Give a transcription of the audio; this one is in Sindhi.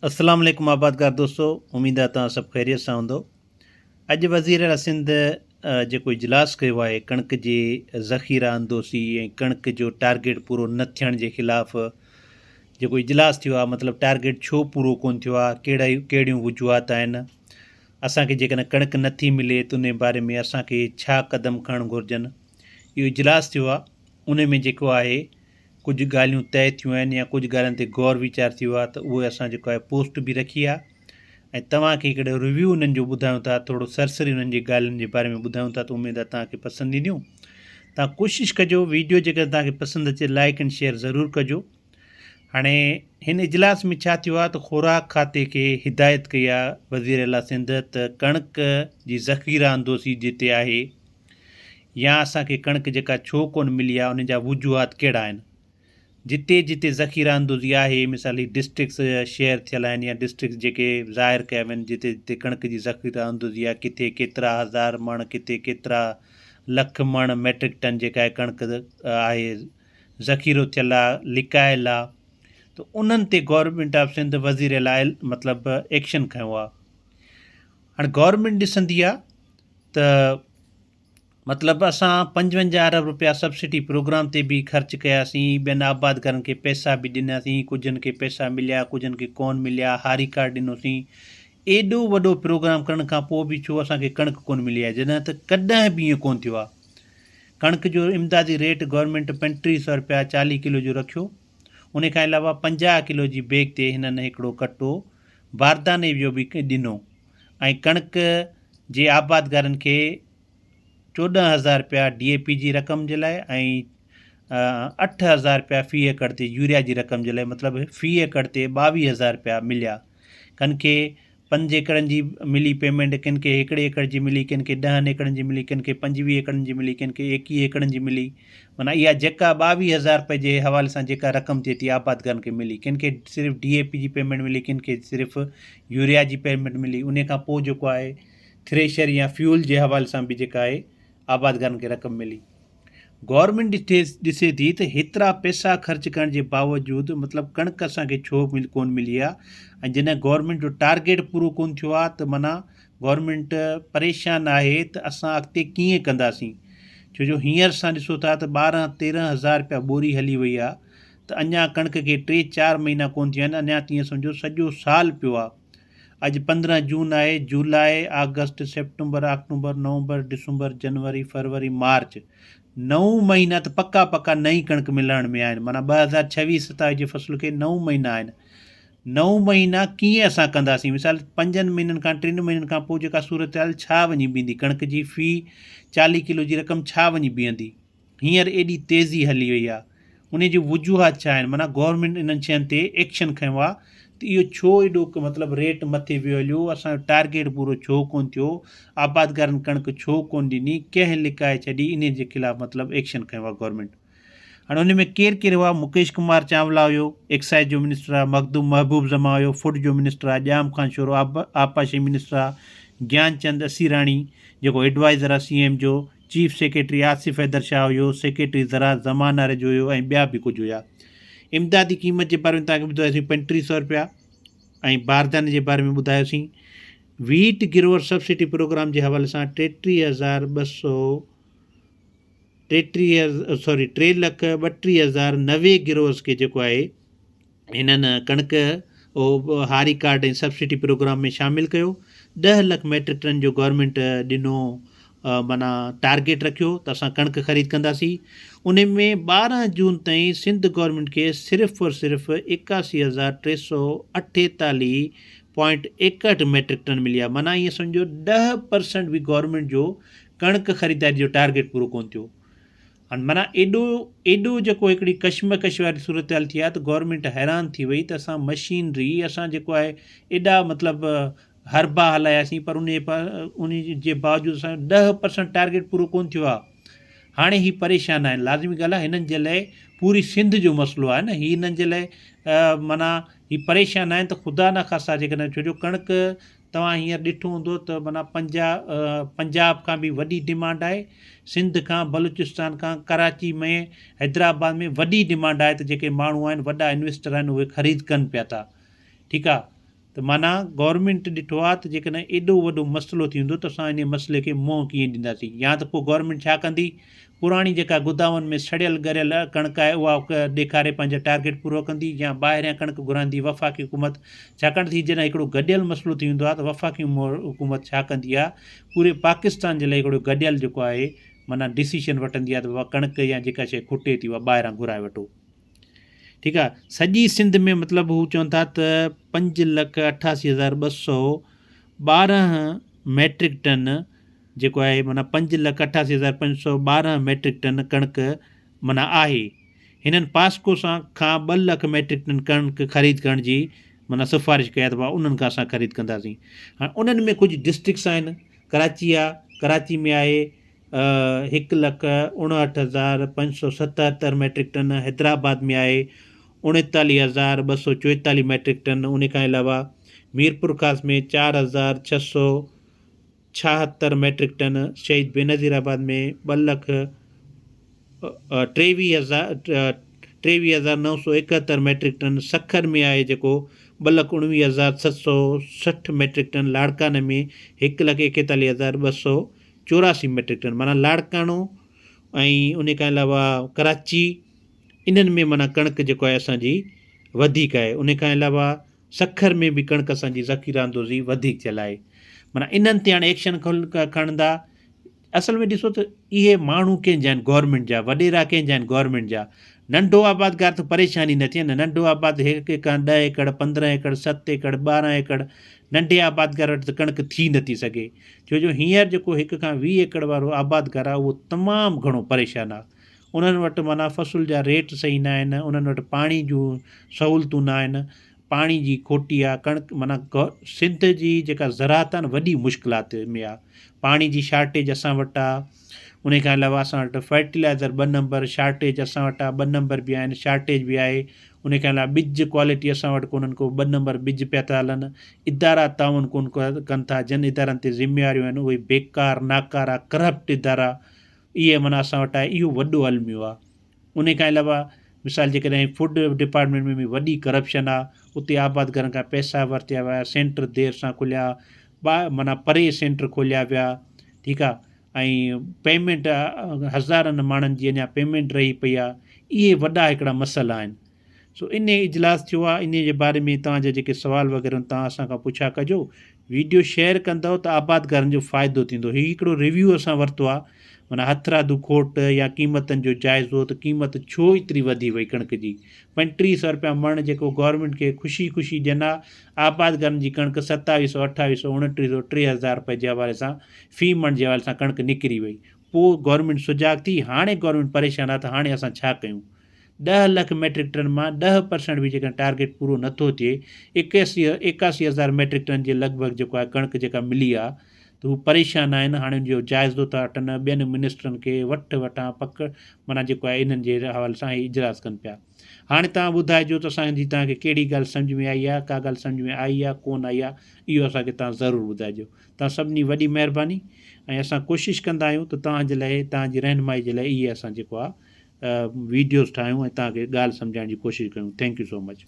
السلام عليڪم آبادگار دوستو اميد آهي توهان سڀ خيريت سان هوندو اڄ وزير اعليٰ سنڌ جيڪو اجلاس ڪيو آهي ڪڻڪ جي ذخيره اندوزي ۽ ڪڻڪ جو ٽارگيٽ پورو نه ٿيڻ جي خلاف جيڪو اجلاس ٿيو آهي مطلب ٽارگيٽ ڇو پورو ڪون ٿيو آهي ڪهڙا ڪهڙيون وجوهات آهن اسان کي جيڪڏهن ڪڻڪ نٿي ملي ته ان باري ۾ اسان کي ڇا قدم کڻڻ گهرجن اهو اجلاس ٿيو آهي ان ۾ جيڪو آهي ڪجهه ڳالهيون طئي ٿيون آهن يا ڪجهه ڳالهين تي غور ويچار ٿيو آهي ته اهي اسان جيڪو آهي پوسٽ به رکي آهي ۽ توهان کي هڪڙو ريويو انهن جو ٻڌايون ٿا ٿورو سرسري انهن جي ڳالهين جي باري ۾ ٻڌايون ٿا ته اميد آهي توهان کي پسند اينديون توهان ڪوشش ڪجو ويڊيو جيڪڏهن توهان کي پسند اچي لائڪ ۽ شيئر ضرور ڪجو هاڻي هن اجلاس ۾ ڇا ٿيو آهي ته خوراڪ کاتي کي هدايت ڪئي آهي وزير اعليٰ سنڌ ته ڪڻڪ جي ذخيره اندوزي جتي آهي يا اسان کي ڪڻڪ جيڪا ڇو ڪونه ملي آهي ان جا وجوهات ڪهڙا آهن. جتي جتي ذخيره اندوزي آهي مثال هي ڊسٽرڪٽس شيئر ٿيل آهن يا ڊسٽرڪٽس جيڪي ظاهر ڪيا ويا آهن جتي جتي ڪڻڪ جي ذخيره اندوزي آهي ڪٿي ڪيترا هزار مڻ ڪٿي ڪيترا لک مڻ ميٽرڪ ٽن جيڪا آهي ڪڻڪ آهي ذخيرو ٿيل آهي لڪايل آهي ته انهن تي گورنمينٽ آف سنڌ وزير اعليٰ مطلب ايڪشن کنيو آهي هاڻي گورنمينٽ ڏسندي آهي ته مطلب اسان 55 ارب روپيا سبسڊي پروگرام تي به خرچ ڪياسين، ٻين آبادگارن کي پئسا به ڏناسين، ڪجهن کي پئسا مليا، ڪجهن کي ڪونه مليا، هاري ڪارڊ ڏنوسين، ايڏو وڏو پروگرام ڪرڻ کان پوء به ڇو اسان کي ڪڻڪ ڪونه ملي آهي، جڏهن ته ڪڏهن به ائين ڪونه ٿيو آهي. ڪڻڪ جو امدادي ريٽ گورنمينٽ 35 سئو روپيا 40 ڪلو جو رکيو، ان کان علاوه 50 ڪلو جي بيگ تي هنن هڪڙو ڪٽو بارداني جو به ڏنو. ۽ ڪڻڪ جي آبادگارن کي 14 هزار رپيا ڊي اي پي جي رقم جي لاء ۽ 8000 رپيا في ايڪڙ تي يوريا جي رقم جي لاء مطلب في ايڪڙ تي 22,000 رپيا مليا. ڪن کي پنج ايڪڙن جي ملي پيمينٽ، ڪن کي هڪڙي ايڪڙ جي ملي، ڪن کي ڏهن ايڪڙن جي ملي، ڪن کي 25 ايڪڙن جي ملي، ڪن کي 21 ايڪڙن جي ملي. معنيٰ اها جيڪا 22,000 رپئي جي حوالي سان جيڪا رقم ٿئي ٿي آبادگارن کي ملي. ڪن کي صرف ڊي اي پي جي پيمينٽ ملي، ڪن کي صرف يوريا جي پيمينٽ ملي. انهي کان پوء جيڪو آهي ٿريشر يا فيول جي حوالي سان به جيڪا آهي آبادگارن کي رقم ملي. گورنمينٽ ڏسي ٿي ته هيترا پئسا خرچ ڪرڻ جي باوجود مطلب ڪڻڪ اسان کي ڇو ڪون ملي آهي ۽ جڏهن گورنمينٽ جو ٽارگيٽ پورو ڪون ٿيو آهي ته معنيٰ گورنمينٽ پريشان آهي ته اسان اڳتي ڪيئن ڪنداسين ڇو جو هينئر اسان ڏسو ٿا ته 12 13 هزار رپيا ٻوري هلي وئي آهي ته اڃا ڪڻڪ کي ٽي چار مهينا ڪون ٿيا آهن اڃا تيئن سمجهو سڄو سال پيو آهي اڄ 15 جون آهي جولاء آگسٽ سيپٽمبر آڪٽوبر نومبر ڊسمبر جنوري فروري مارچ نو مهينا ته پڪا پڪا نئين ڪڻڪ ملڻ ۾ آهن معنيٰ 2026 27 جي فصل کي نو مهينا آهن نو مهينا ڪيئن اسان ڪنداسين مثال پنجن مهينن کان ٽن مهينن کان پوء جيڪا صورتحال ڇا وڃي بيهندي ڪڻڪ جي في 40 ڪلو جي رقم ڇا وڃي بيهندي هينئر ايڏي تيزي هلي وئي آهي ان جون وجوهات ڇا آهن معنيٰ گورنمينٽ انهن شين تي ايڪشن کنيو آهي ته اهو ڇو ايڏو مطلب ريٽ مٿي ويو هليو اسان جو ٽارگيٽ پورو ڇو ڪون ٿيو آبادگارن ڪڻڪ ڇو ڪون ڏني ڪنهن لڪائي ڇڏي انهي جي خلاف مطلب ايڪشن کنيو آهي گورنمينٽ هاڻي ان ۾ ڪير ڪير هئا، مڪيش ڪمار چاولا هيو، ايڪسائيز جو منسٽر آ، مخدوم محبوب زمان هيو، فوڊ جو منسٽر آ، ڄام خان شورو آبپاشي منسٽر آ، گيان چند اسيراڻي جيڪو ايڊوائيزر آ سي ايم جو، چيف سيڪريٽري آصف حيدر شاهه هيو، سيڪريٽري زراعت زمان آريجو هيو ۽ ٻيا به ڪجهه هيا. امدادي قيمت جي باري ۾ توهان کي ٻڌايوسين 35 سئو رپيا ۽ بارداني جي باري ۾ ٻڌايوسين. ويٽ گروئر سبسڊي پروگرام جي حوالي سان 33,200 ٽيٽيهه سوري 3,32,090 گروهس کي جيڪو آهي هنن ڪڻڪ او هاري ڪارڊ ۽ سبسڊي پروگرام ۾ شامل ڪيو 10 لک ميٽرڪ ٽن جو گورنمينٽ ڏنو معنيٰ ٽارگيٽ رکيو ته اسان ڪڻڪ خريد ڪنداسين ان ۾ 12 جون تائين سنڌ گورنمينٽ کي صرف اور صرف 81,348.61 ميٽرڪ ٽن مليا معنيٰ ائين سمجهو 10% به گورنمينٽ جو ڪڻڪ خريداري جو ٽارگيٽ پورو ڪونه ٿيو. هاڻ معنيٰ ايڏو ايڏو جيڪو هڪڙي ڪشمڪش واري صورتحال ٿي آهي ته گورنمينٽ حيران ٿي وئي ته اسان مشينري اسان جيڪو آهي ايڏا مطلب حربا هلاياسين پر ان ان جي باوجود اسان جو 10% ٽارگيٽ پورو ڪونه ٿيو آهي. هاڻي هي پريشان آهن لازمي ڳالهه آهي هنن جي لاء پوري سنڌ جو مسئلو آهي نه هي هنن جي لاء معنيٰ هي پريشان آهن ته خدا نخواسته جيڪڏهن ڇو جو ڪڻڪ توهان هينئر ڏٺو هوندو ته معنيٰ پنجاب کان به وڏي ڊمانڊ آهي، سنڌ کان، بلوچستان کان، ڪراچي ۾ حيدرآباد ۾ وڏي ڊمانڊ آهي ته جيڪي ماڻهو آهن وڏا انويسٽر آهن اهي خريد ڪن پيا ٿا ٺيڪ آهي ته معنيٰ گورنمينٽ ڏٺو آهي ته جيڪڏهن ايڏو وڏو مسئلو ٿيندو ته اسان انهي مسئلي کي منهن ڪيئن ڏينداسين يا ته پوء گورنمينٽ ڇا ڪندي پراڻي جيڪا گدامن ۾ سڙيل ڳريل ڪڻڪ آهي اها ڏيکاري پنهنجو ٽارگيٽ پورو ڪندي يا ٻاهريان ڪڻڪ گهرائيندي وفاقي حڪومت ڇاڪاڻ ته هي جڏهن هڪڙو گڏيل مسئلو ٿي ويندو آهي ته وفاقي حڪومت ڇا ڪندي آهي پوري پاڪستان جي لاء هڪڙو گڏيل جيڪو آهي معنيٰ ڊسيشن وٺندي آهي ته بابا ڪڻڪ يا جيڪا شيء کٽي ٿي اها ٻاهران گهرائي وٺو ٺيڪ آهي سڄي سنڌ ۾ مطلب هو چون ٿا ته 5,88,212 ميٽرڪ ٽن جيڪو آهي معنيٰ 5,88,512 ميٽرڪ ٽن ڪڻڪ معنيٰ آهي. هنن پاسڪو سان کان 2 لک ميٽرڪ ٽن ڪڻڪ خريد ڪرڻ جي معنيٰ سفارش ڪئي آهي ته بابا انهن کان اسان خريد ڪنداسين. هاڻي انهن ۾ ڪجهه ڊسٽرڪٽس آهن ڪراچي آهي ڪراچي ۾ آهي 1,59,577 ميٽرڪ ٽن، حيدرآباد ۾ آهي 39,244 ميٽرڪ ٽن ان کان علاوه ميرپورخاص ۾ 4,600 76 ميٽرڪ ٽن، شهيد بينظير آباد ۾ ٻه لک 23,971 ميٽرڪ ٽن، سکر ۾ آهي جيڪو 2,19,760 ميٽرڪ ٽن، لاڙڪاڻي ۾ 1,41,284 ميٽرڪ ٽن معنيٰ لاڙڪاڻو ۽ ان کان علاوه ڪراچي انهن ۾ معنيٰ ڪڻڪ جيڪو آهي اسان جي وڌيڪ آهي ان کان علاوه سکر ۾ به ڪڻڪ اسان جي ذخيره اندوزي وڌيڪ ٿيل آهي معنيٰ انهن تي هاڻي ايڪشن کڻندا اصل ۾ ڏسو ته اهي ماڻهو ڪنهن جا آهن گورنمينٽ جا وڏيرا ڪنهن جا آهن گورنمينٽ جا ننڍو آبادگار ته پريشاني نه ٿئي نه ننڍو آباد هڪ کان ڏهه ايڪڙ پندرهن ايڪڙ ست ايڪڙ ٻارهن ايڪڙ ننڍي آبادگار وٽ ته ڪڻڪ ٿي نٿي سگهي ڇو جو هينئر جيڪو هڪ کان ويهه ايڪڙ وارو آبادگار آهي اهو تمام گهڻو پريشان آهي انهن وٽ معنيٰ فصل جا ريٽ صحيح نه آهن، انهن وٽ پاڻي جون سهولتون نه آهن، پاڻي جي کوٽي آهي، ڪڻڪ معنيٰ سنڌ جي جيڪا زراعت آهي نه وڏي مشڪلات ۾ آهي، پاڻي جي شارٽيج اسان وٽ آهي، ان کان علاوه اسان وٽ فرٽيلائزر ٻه نمبر شارٽيج اسان وٽ آهي، ٻه نمبر به آهن شارٽيج به آهي، ان کان علاوه ٻج ڪوالٽي اسان وٽ ڪونهن ڪو ٻه نمبر ٻج پيا ٿا هلن، ادارا تعاون ڪونه ڪن ٿا، جن ادارن تي ذميواريون آهن اهي بيڪار، ناڪارا، ڪرپٽ ادارا اهي معنيٰ اسان وٽ آهي اهو وڏو الميو آهي ان کان علاوه مثال جيڪڏهن فوڊ ڊپارٽمينٽ ۾ به وڏي ڪرپشن آهي اتي آبادگارن کان پئسا ورتيا ويا سينٽر دير سان کليا با معنيٰ پري سينٽر کوليا ويا ٺيڪ آهي ۽ پيمينٽ هزارن ماڻهن جي اڃا پيمينٽ رهي پئي آهي اهي وڏا هڪڙا مسئلا آهن سو انهي اجلاس ٿيو آهي انهي جي باري ۾ توهان جا جيڪي سوال وغيره آهن توهان اسان کان پڇا ڪجو ويڊيو شيئر ڪندؤ ته آبادگارن جو فائدو ٿيندو هي هڪڙو ريويو اسان ورتو آهي معنيٰ هٿرادو کوٽ يا قيمتن جو جائزو ته قيمت ڇو ايتري وڌي وئي ڪڻڪ جي 35 سو رپيا مڻ جيڪو گورنمينٽ کي خوشي خوشي ڏين ها آبادگارن جي ڪڻڪ 27 سو 28 سو 29 سو 3000 رپئي جي حوالي سان في مڻ جي حوالي سان ڪڻڪ نڪري وئي پوء گورنمينٽ سجاڳ ٿي هاڻي گورنمينٽ پريشان آهي ته هاڻي اسان ڇا ڪيون ڏهه لک ميٽرڪ ٽن مان 10% به جيڪڏهن ٽارگيٽ پورو نه ٿو ٿئي، 81 هزار ميٽرڪ ٽن جي لڳ ڀڳ جيڪو آهي ڪڻڪ جيڪا ملي آهي ته هو پريشان آهن، هاڻي ان جو جائزو ٿا وٺن، ٻين منسٽرن کي وٺ وٺان پڪ معنيٰ جيڪو آهي انهن جي حوالي سان هي اجلاس ڪن پيا. هاڻي توهان ٻڌائجو ته اسان جي توهان کي ڪهڙي ڳالهه سمجهه ۾ آئي آهي، ڪا ڳالهه سمجهه ۾ آئي آهي ڪونه آئي آهي اهو اسان کي توهان ضرور ٻڌائجو. توهان سڀني وڏي مهرباني ۽ اسان ڪوشش ڪندا آهيون ته توهان جي لاء توهان جي رهنمائي جي لاء اهي اسان جيڪو آهي ويڊيوز ٺاهيون ۽ توهان کي ڳالهه سمجهائڻ جي ڪوشش ڪيون thank you so much.